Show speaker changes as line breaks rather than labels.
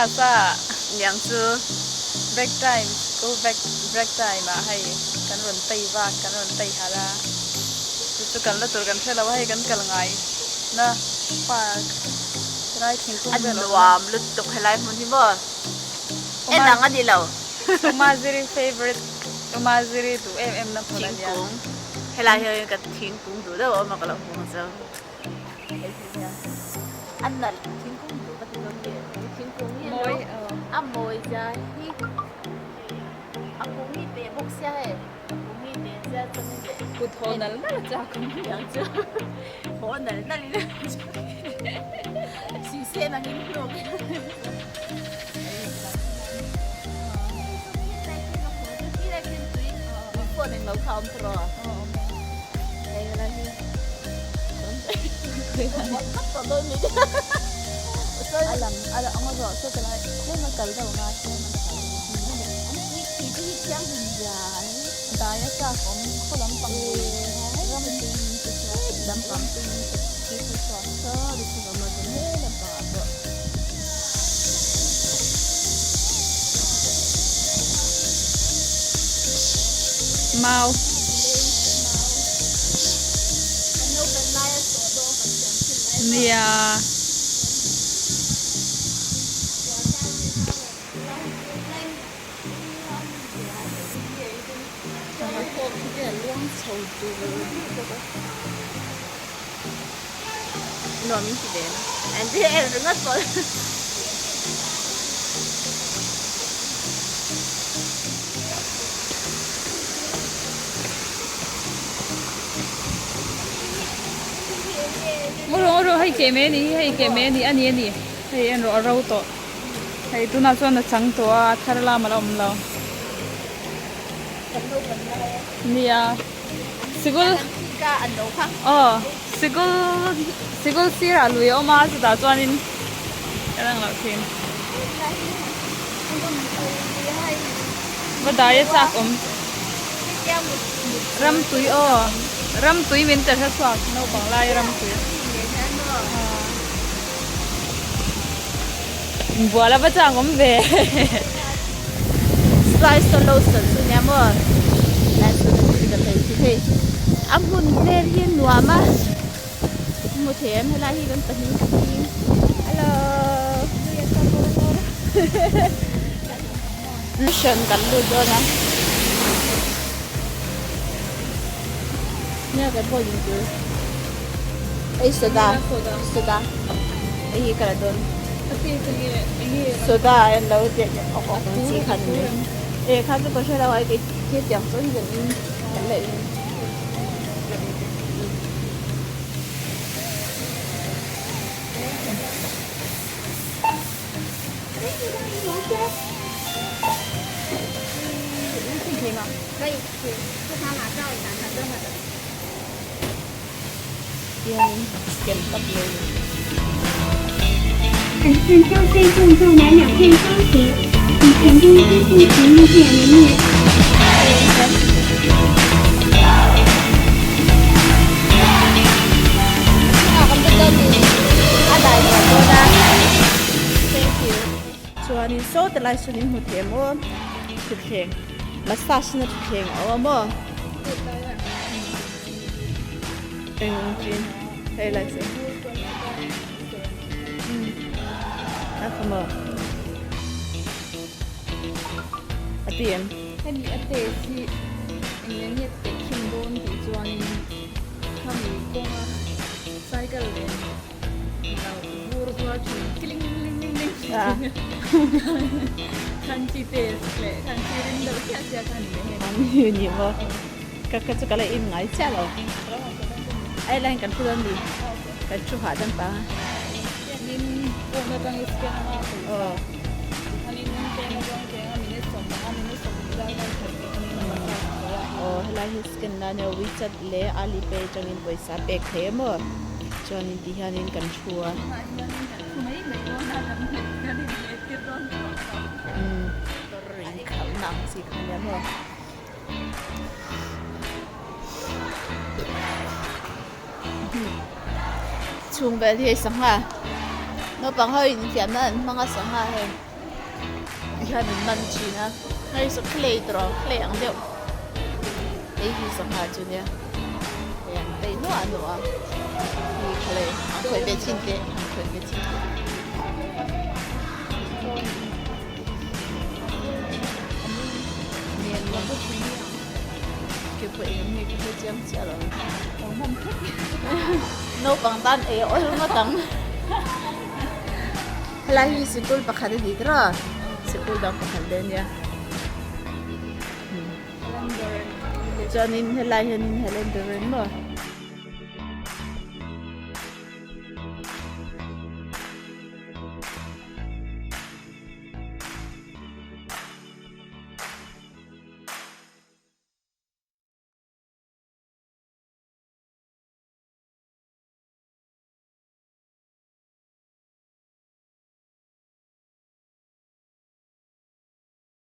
Class a niang chu break time school break break time ah hei kan rawn tei vak kan rawn tei harh a chu chu kalna tur kan hre lo a hei kan kal ngai na park helai thingkung vel awm na.
A nuam lutuk helai hmun hi maw en ang a ni lo.
Umaziri favourite Umaziri duh em em na hmun a nia.
Thingkung helai hian ka thingkung duh deuh a awm a ka lo hmu ang chu. A nalh thingkung duh ka ti dawn nge thingkung hi alo a mawi zia hi a kung hi teh bawk sia hei a kung hi teh sia chuan in leh
kut haw nal nal a chak ang
ang chu haw nal nal in si sen ang in hlawk phone englo kha awm tawh hei helai hi.
A lang a ang a zawh chu ka lai tlem a kal deuh ngai tlem a kal dai a chak awm khaw lampang ram tui min ti chhuak lampang tui min ti chhuak Mau. Nia.
Nuam in ti ve na. An ti em ringawt pawh.
Ngaw rawh ngaw rawh hei keh mai a nih hi hei keh mai a ni a ni a ni hei en rawh a ro tawh hei tunah chuan a chang tawh a a thar lam a la awm lo nia sikul aw sikul sikul sirah lui a awm a chutah chuanin ka lang loh thin va dai a chak awm ramtui aw ramtui min ti hre chhuak naupang lai ramtui inbual a va chak awm ve
Slice solo sawn chu nia maw lai sawn a thil ka thei chu hei a hmun vel hi a nuam a hmu thei em helai hi kan pahnih kan ding hello mission kan lut dawn a nia kan pawh ding tur ei soda soda hei hi ka la dawn soda an lo awk awk ang chi kha ni e kha chu ka hre lo a kei hetiang chuan kan in kan la in.
本次周岁赠送满两件商品，已成功支付实物店人面。
Chuanin saw ti lai sawn in hmu thei maw thutthleng massage na thutthleng a awm a maw eng ang chin hei lai chu a kha maw a ti em
hemi a taste hi eng nge nge teh khin dawn tih chuanin khami kawnga cycle nen lo vur zuar thin tling ling ling ling khan chi taste leh khan chi rim deuh chiah chiah kha a ni leh hei.
An hi ni maw ka ka chu ka la in ngai chiah lo ai lai kan thu dawn ni kan thu hah dawn pang a.
Hianin phone atang i scan anga pawisa tikhanin tlem a zawng cheng a minute 15 minute 20 lai lai khat tikhanin a massage thei a.
Aw helai hi scan nan emaw WeChat leh Alipay atangin pawisa a pek thei emaw chuanin ti hianin kan thu a.
Tunah hianin kan thu mai mai dawn a kan hmet kan inhmet tir dawn tawh lo.
Umm inkhalhna ang chi kha nia maw. Chhung vel hi sangha naupang ho in fiamna an hmang a sangha hei. Tihian an man thin a, hei saw clay tawh clay ang deuh hei hi sangha chu nia hei an peih nuah nuah a hei clay an khawih ve chhin teh an khawih ve chhin teh. Naupang tan ei a awl ngawt ang. Helai hi sikul pakhat a ni tawh a, sikul dang pakhat leh a nia. Chuanin helai hianin Helen Doren maw.